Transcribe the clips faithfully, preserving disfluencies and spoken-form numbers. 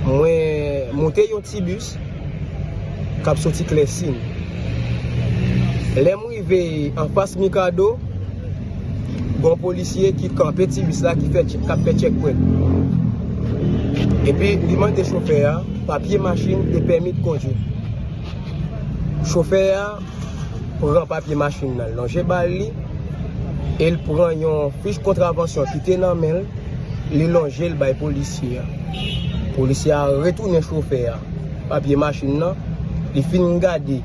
Mwen monte yon ti bis k ap soti Klèsin. Lè m rive anfas Mikado, gen yon polisye ki kanpe ti bis la ki fè, k ap fè checkpoint. Epi li mande chofè a papye machin e pèmi de kondwi. Chofè a pran papye machin nan, lonje ba li, e l pran yon fich kontravansyon ki te nan men l, li lonje l bay polisye a. Polisye a retounen chofè a papye machin nan, li fin gade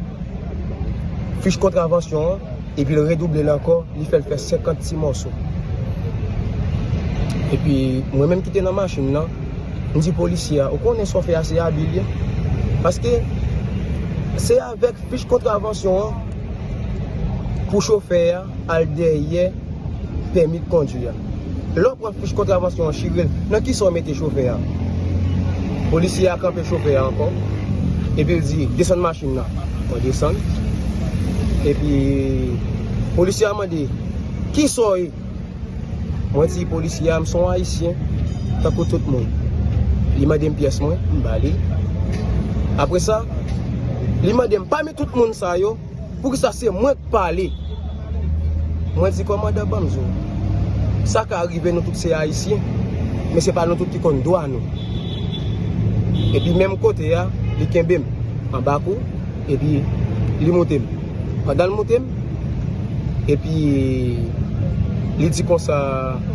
fich kontravansyon an, epi l redouble l ankò, li fè l fè senkant ti mòso. Epi mwen menm ki te nan machin nan, m di polisye a, ou konnen sa w fè a se abi l ye. Paske se avèk fich kontravansyon an pou chofè a al dèyè pèmi de kondwi a. Lè w pran fich kontravansyon an chire l, nan kisa w mete chofè a? Polisye a kanpe chofè a ankò. Epi l di, desann machin nan. Mwen desann. Epi polisye a mande, kisa w ye? Mwen di polisye a, m se yon Ayisyen, tankou tout moun. Li mande m pyès mwen, m ba li. Apre sa, li mande m, pami tout moun sa yo, poukisa se mwen k pale? Mwen di, kòmandan, ban m di w, sa ka rive, nou tout se Ayisyen, men se pa nou tout ki konn dwa nou. Epi menm kote a, li kenbe m anba kou, epi li moute m. Pandan l moute m, epi li di konsa,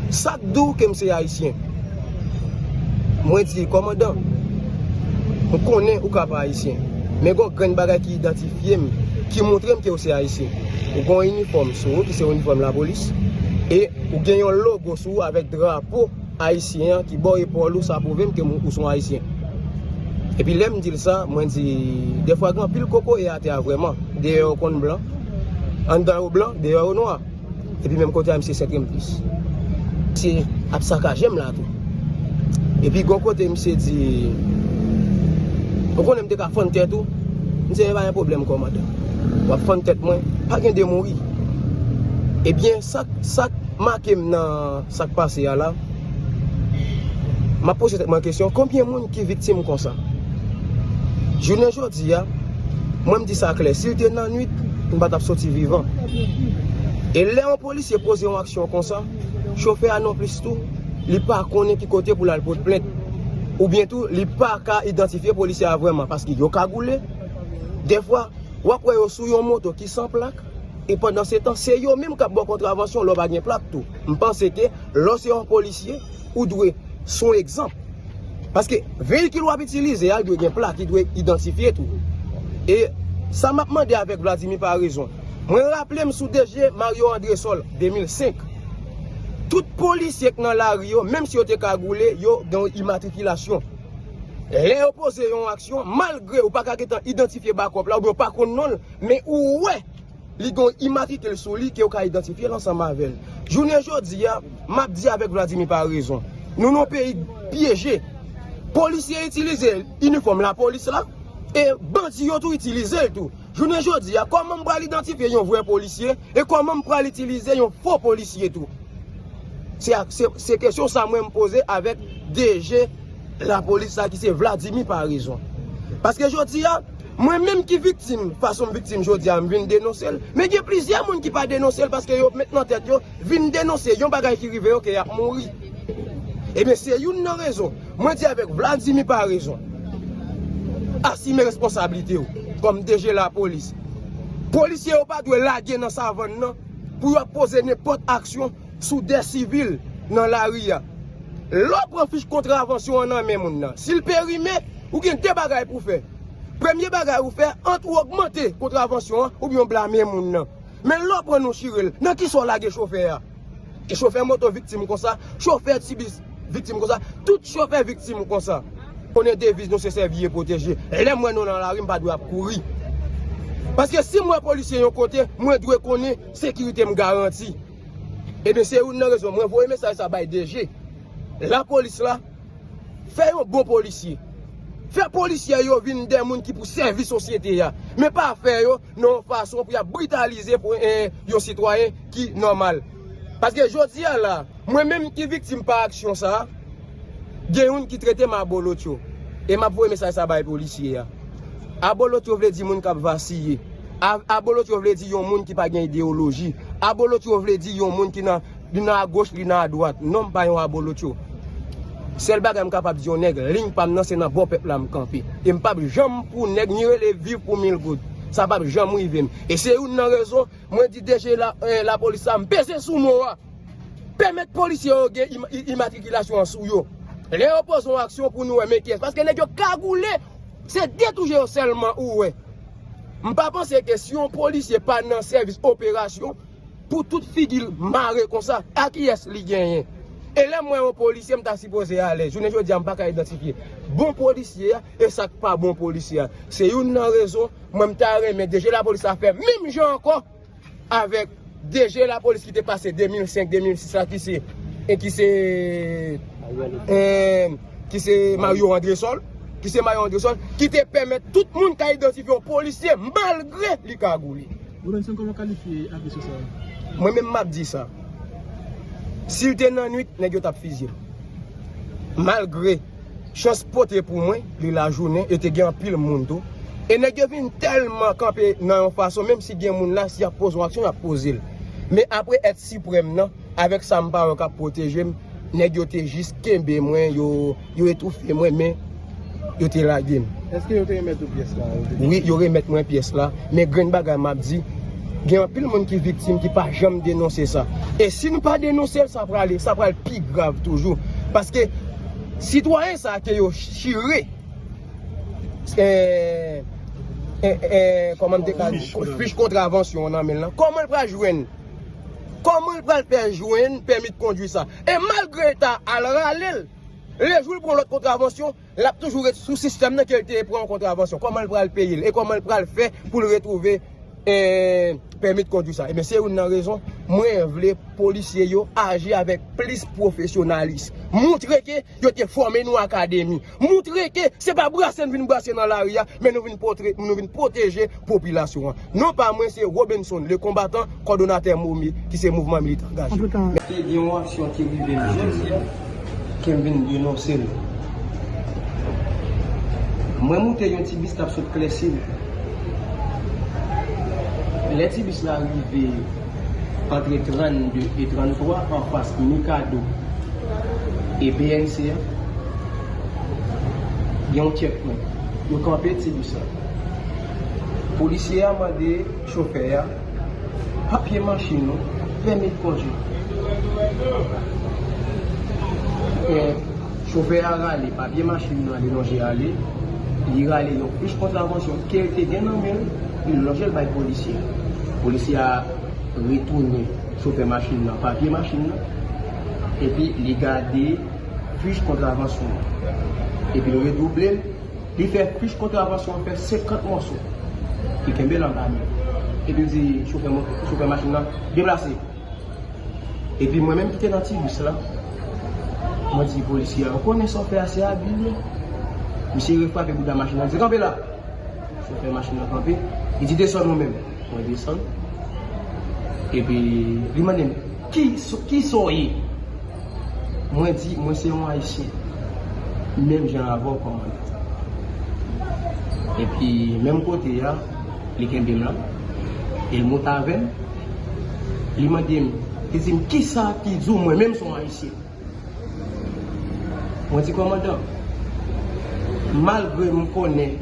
sa k di w ke m se Ayisyen? Mwen di, kòmandan, m konnen ou ka pa Ayisyen, men gen yon grenn bagay ki idantifye m, ki montre m ke w se Ayisyen. Ou gen yon inifòm sou ou ki se yon inifòm lapolis, e ou gen yon logo sou ou avèk drapo ayisyen an ki bò epòl ou, sa pwouve m ke m- ou se yon Ayisyen. Epi lè m di l sa, mwen di, dèfwa gen anpil kokoye atè a vrèman. Deyò yo konn blan, anndan yo blan, deyò yo nwa. Epi menm kote a, misye sentre m plis. Misye ap sakaje m la tou. Epi gon kote misye di, ou konnen m te ka fann tèt ou? M di, e pa gen pwoblèm, kòmandan. W ap fann tèt mwen, pa gen de mouri. Ebyen, sa k- sa k make m nan sa k pase a la, m ap poze tèt mwen kesyon, konbyen moun ki viktim konsa? Jounen jodi a, mwen m di sa klè, si l te nan nwit, m pa t ap soti vivan. E lè yon polisye poze yon aksyon konsa, chofè a non plis tou, li pa konnen ki kote pou l al pote plent. Oubyen tou, li pa ka idantifye polisye a vrèman, paske yo kagoule. Dèfwa, w ap wè yo sou yon moto ki san plak, e pandan se tan, se yo menm k ap ba w kontravansyon lè w pa gen plak tou. M panse ke lè w se yon polisye, ou dwe se yon egzanp. Paske veyikil w ap itilize a, li dwe gen plak, li dwe idantifye tou. E sa m ap mande avèk Vladimir Paraison, mwen raple m sou D G Mario Andrésol de mil senk. Tout polisye k nan lari yo, menm si yo te kagoule, yo gen yon imatrikilasyon. Lè yo poze yon aksyon, malgre ou pa ka gentan idantifye bakòp la, oubyen ou pa konn non l, men ou wè li gen yon imatrikil sou li ke w ka idantifye l ansanm avè l. Jounen jodi a, m ap di avèk Vladimir Paraison, nou nan yon peyi pyeje. Polisye itilize inifòm lapolis la, e bandi yo tou itilize l tou. Jounen jodi a, kòman m pral idantifye yon vrè polisye, e kòman m pral itilize yon fo polisye tou? Se, se, se kesyon sa mwen m poze avèk D G lapolis la ki se Vladimir Paraison. Paske jodi a, mwen menm ki viktim, fason m viktim jodi a, m vin denonse l. Men gen plizyè moun ki pa denonse l paske yo met nan tèt yo, vin denonse yon bagay ki rive yo ke y ap mouri. Ebyen, se youn nan rezon. Mwen di avèk Vladimir Paraison, asime responsablite w kòm D G lapolis. Polisye yo pa dwe lage nan savann nan pou yo ap poze nenpòt aksyon sou de sivil nan lari a. Lè w pran fich kontravansyon an nan men moun nan, si l perime, ou gen de bagay pou w fè. Premye bagay ou fè, ant ou ogmante kontravansyon an oubyen w blame moun nan. Men lè w pran nou chire l, nan kisa w lage chofè a? E chofè moto viktim konsa, chofè ti bis viktim konsa, tout chofè viktim konsa. Konnen deviz nou se sèvi e pwoteje. Lè m wè nou nan lari, m pa dwe ap kouri. Paske si m wè polisye yon kote, mwen dwe konnen sekirite m garanti. Ebyen, se youn nan rezon mwen voye mesaj sa bay D G lapolis la. Fè yon bon polisye. Fè polisye yo vin de moun ki pou sèvi sosyete a. Men pa fè yo nan yon fason pou y ap britalize pou, eh, yon sitwayen ki nòmal. Paske jodi a la, mwen menm ki viktim pa aksyon sa a, gen youn ki trete m abolotcho. E m ap voye mesaj sa bay polisye a. Abolotyo vle di moun k ap vasiye. A- Abolotyo vle di yon moun ki pa gen ideyoloji. Abolotyo vle di yon moun ki nan, li nan agoch, li nan adwat. Non, m pa yon abolotyo. Sèl bagay m kapab di yon nèg, liy pa m nan se nan bò pèp la m kanpe. E m p ap janm pou nèg ni rele viv pou mil goud. Sa p ap janm rive m. E se youn nan rezon mwen di D G la, eh, lapolis la, m peze sou mo a. Pèmèt polisye yo gen im- i- imatrikilasyon an sou yo. Lè yo poze yon aksyon pou nou wè men kiyès. Paske nèg yo kagoule, se de tou je yo sèlman ou wè. M pa panse ke si yon polisye pa nan sèvis operasyon, pou tout figi l mare konsa, a kiyès li genyen? E lè m wè yon polisye, m ta sipoze alèz. Jounen jodi a, m pa ka idantifye bon polisye a e sa k pa bon polisye a. Se youn nan rezon mwen m ta renmen D G lapolis la fè menm jan ankò avèk D G lapolis ki te pase de mil senk, de mil sis la, ki se, e ki se, e, ki se Mario Andresol, ki se Mario Andresol, ki te pèmèt tout moun ka idantifye yon polisye malgre li kagoule. Robinson, kòman w kalifye agresyon sa a? Mwen menm m ap di sa. Si l te nan nwit, nèg yo t ap fizye m. Malgre chans pote pou mwen, li lajounen, e te gen anpil moun tou. E nèg yo vin tèlman kanpe nan yon fason, menm si gen moun la, si y ap poze yon aksyon, y ap poze l. Men apre èt siprèm nan, avèk sa m pa wè k ap pwoteje m, nèg yo te jis kenbe mwen, yo, yo etoufe mwen, men yo te lage m. Èske yo te remèt ou pyès la? Wi, yo remèt mwen pyès la, men grenn bagay m ap di, gen anpil moun ki viktim ki pa janm denonse sa. E si nou pa denonse l, sa prale, sa pral pi grav toujou. Paske sitwayen sa ke yo chire, eh, eh, eh, kòman m te ka di, fich kontravansyon nan men l lan, kòman l pral jwenn? Kòman l pral fè jwenn pèmi de kondwi sa? E malgre l ta al rale l, lejou l pran lòt kontravansyon, l ap toujou ret sou sistèm nan ke l te pran yon kontravansyon. Kòman l pral peye l? E kòman l pral fè pou l retwouve, eh, pèmi de kondwi sa? Ebyen, se youn nan rezon mwen vle polisye yo aji avèk plis pwofesyonalis. Moutre ke yo te fòme nou akademi. Moutre ke se pa brase n vin brase nan lari a, men nou vin potre- nou vin pwoteje popilasyon an. Non pa mwen, se Robinson, le konbatan, kòdonatè Momi, ki se Mouvman Militan Angaje. Antretan, te gen yon aksyon ki rive m jodi a, ke m vin denonse l. Mwen moute yon ti bis k ap sot Klèsin. Lè ti bis la rive antre trannde e tranntwa, anfas Mikado e B N C a, gen yon checkpoint. Yo kanpe ti bis la. Polisye a mande chofè a papye machin nou, pèmi de kondwi. E chofè a rale papye machin nan, li lonje ale. Li rale yon fich kontravansyon ke l te gen nan men l, li lonje l bay polisye a. Polisye a retounen chofè machin nan papye machin nan, epi li gade fich kontravansyon an. Epi l redouble l, li fè fich kontravansyon an fè senkant mòso. Li kenbe l anba men l. Epi l di chofè mo- chofè machin nan, "Deplase." Epi mwen menm ki te nan ti bis la, mwen di polisye a, "Ou konnen sa w fè a se abi wi." Misye refrape bouda machin nan, di, "Kanpe la." Chofè machin nan kanpe. Li di, "Desann ou menm." Mwen desann. Epi li mande m, "Ki, kisa w ye?" Mwen di, "Mwen se yon Ayisyen. Menm jan avè w, kòmandan." Epi menm kote a, li kenbe m la. E l monte avè m. Li mande m, li di m, "Kisa ki di w mwen menm se yon Ayisyen?" Mwen di, "Kòmandan, malgre m konnen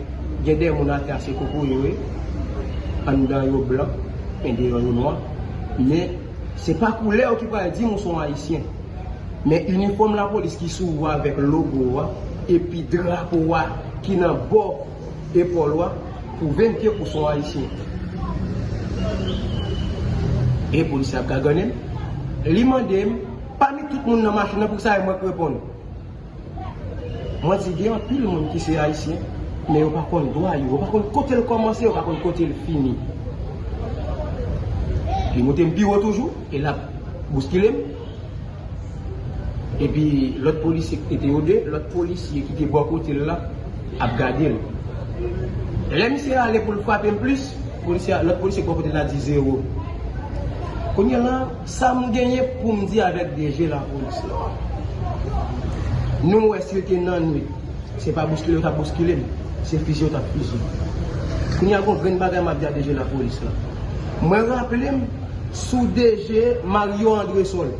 gen de moun atè a se kokoye yo ye, anndan yo blan, men deyò yo nwa, men se pa koulè w ki pral di m ou se yon Ayisyen. Men inifòm lapolis ki sou ou avèk logo a, epi drapo a ki nan bò epòl ou a, pwouve m ke ou se yon Ayisyen." E polisye ap gagannen m. Li mande m, "Pami tout moun nan machin nan, poukisa e mwen k reponn?" Mwen di, "Gen anpil moun ki se Ayisyen, men yo pa konn dwa yo, yo pa konn kote l kòmanse, yo pa konn kote l fini." Li moute m pi wo toujou, e l ap bouskile m. Epi lòt polisye ki te yo de, lòt polisye ki te bò kote l la, ap gade l. Lè misye ale pou l frape m plis, polisye a, lòt polisye k bò kote l la di, "Zewo." Kounye a la, sa m genyen pou m di avèk D G lapolis la? Nou wè si l te nan nwit, Se pa bouskile yo t ap bouskile m, se fiziye yo t ap fiziye m. Kounye a, gon grenn bagay m ap di a DG Lapolis la. Mwen raple m sou DG Mario Andrésol.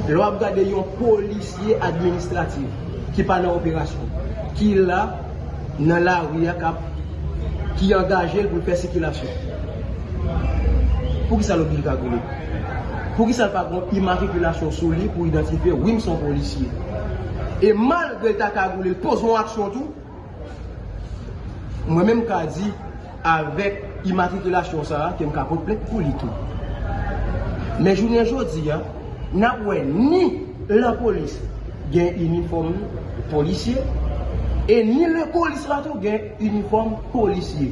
Lè w ap gade yon polisye administratif ki pa nan operasyon, ki la nan lari a, k ap, ki angaje l pou l fè sikilasyon, poukisa l oblije kagoule? Poukisa l pa gen imatrikilasyon sou li pou idantifye, wi, m se yon polisye? E malgre l ta kagoule, l poze yon aksyon tou. Mwen menm, m ka di, avèk imatrikilasyon sa a, ke m ka pote plent pou li tou. Men jounen jodi a, n ap wè ni lapolis gen inifòm polisye, e ni lepolis la tou gen inifòm polisye.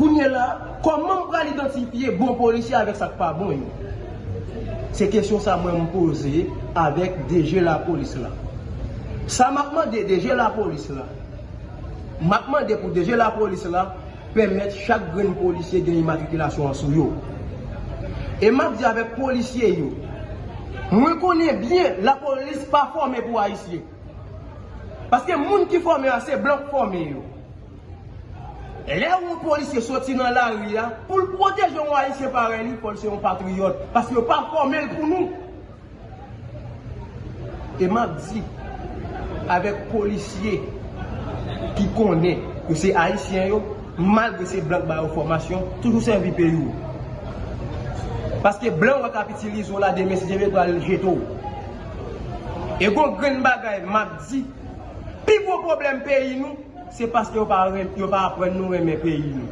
Kounye la, kòman m pral idantifye bon polisye avèk sa k pa bon yo? Se kesyon sa mwen m poze avèk DG Lapolis la. Sa m ap mande DG Lapolis la, m ap mande pou DG Lapolis la pèmèt chak grenn polisye gen imatrikilasyon an sou yo. E m ap di avèk polisye yo, mwen konnen byen lapolis pa fòme pou Ayisyen. Paske moun ki fòme a, se blan k fòme yo. Lè yon polisye soti nan lari a, pou l pwoteje yon Ayisyen parèy li, fò l se yon patriyòt. Paske yo pa fòme l pou nou. E m ap di, avèk polisye ki konnen yo se Ayisyen yo, malgre se blan k ba yo fòmasyon, toujou sèvi peyi w. Paske blan w k ap itilize w la, demen, si Dye vle, pral jete w. E gon grenn bagay m ap di, pi gwo pwoblèm peyi nou, se paske yo pa ren-, yo pa aprann nou renmen peyi nou.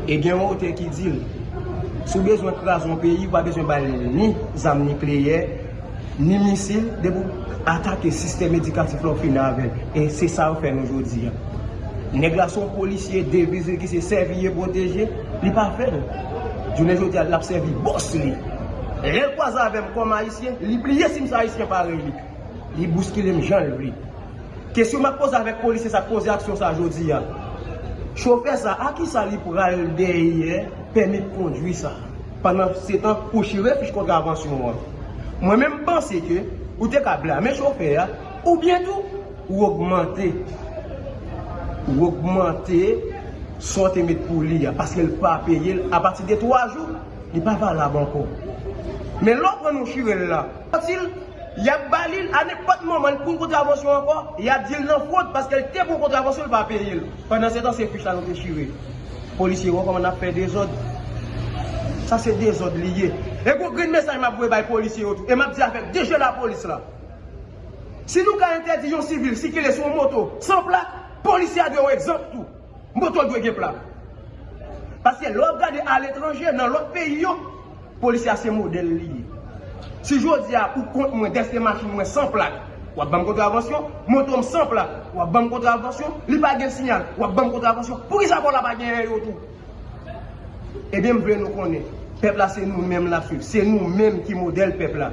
E gen yon otè ki di l, si w bezwen kraze yon peyi, ou pa bezwen ba l ni zam nikleyè, ni misil, depi w atake sistèm edikatif la, w fini avè l. E se sa yo fè nou jodi a. Nèg la se yon polisye, deviz li ki se sèvi e pwoteje, li pa fè l. Jounen jodi a, l ap sèvi bòs li. Lè l kwaze avè m kòm Ayisyen, li bliye si m se Ayisyen parèy li. Li bouskile m jan l vle. Kesyon m ap poze avèk polisye sa k poze aksyon sa jodi a, chofè sa, a kisa li pral dèyè pèmi kondwi sa? Pandan se tan, ou chire fich kontravansyon an. Mwen menm, m panse ke ou te ka blame chofè a, oubyen tou, ou ogmante, ou ogmante sa w te met pou li a, paske l pa peye l, apati de twa jou, li pa valab ankò. Men lè w pran l, ou chire l la, itil, y ap ba li l a nenpòt moman, l pou yon kontravansyon ankò, y ap di l nan fwod paske l te pran kontravansyon, l pa peye l. Pandan se tan, se fich la nou te chire. Polisye yo, kòman n ap fè dezòd? Sa se dezòd li ye. E gon grenn mesaj m ap voye bay polisye yo tou. E m ap di avèk DG Lapolis la. Si nou ka entèdi yon sivil sikile sou yon moto san plak, polisye a dwe yon egzanp tou. Moto l dwe gen plak. Paske lè w ap gade aletranje, nan lòt peyi yo, polisye a se modèl li ye. Si jodi a ou kont mwen dèske machin mwen san plak, w ap ban m kontravansyon, moto m san plak, w ap ban m kontravansyon, li pa gen siyal, w ap ban m kontravansyon, poukisa bò la pa genyen yo tou? Ebyen, m vle nou konnen, pèp la se nou menm l ap swiv, se nou menm ki modèl pèp la.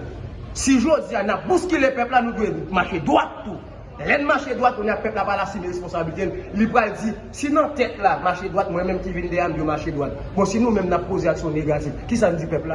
Si jodi a n ap bouskile pèp la, nou dwe mache dwat tou. Lè n mache dwat, kounye a pèp la pral asime responsablite l. Li pral di, si nan tèt la mache dwat, mwen menm ki vin dèyè a, m dwe mache dwat. Bon, si nou menm n ap poze aksyon negatif, kisa n di pèp la?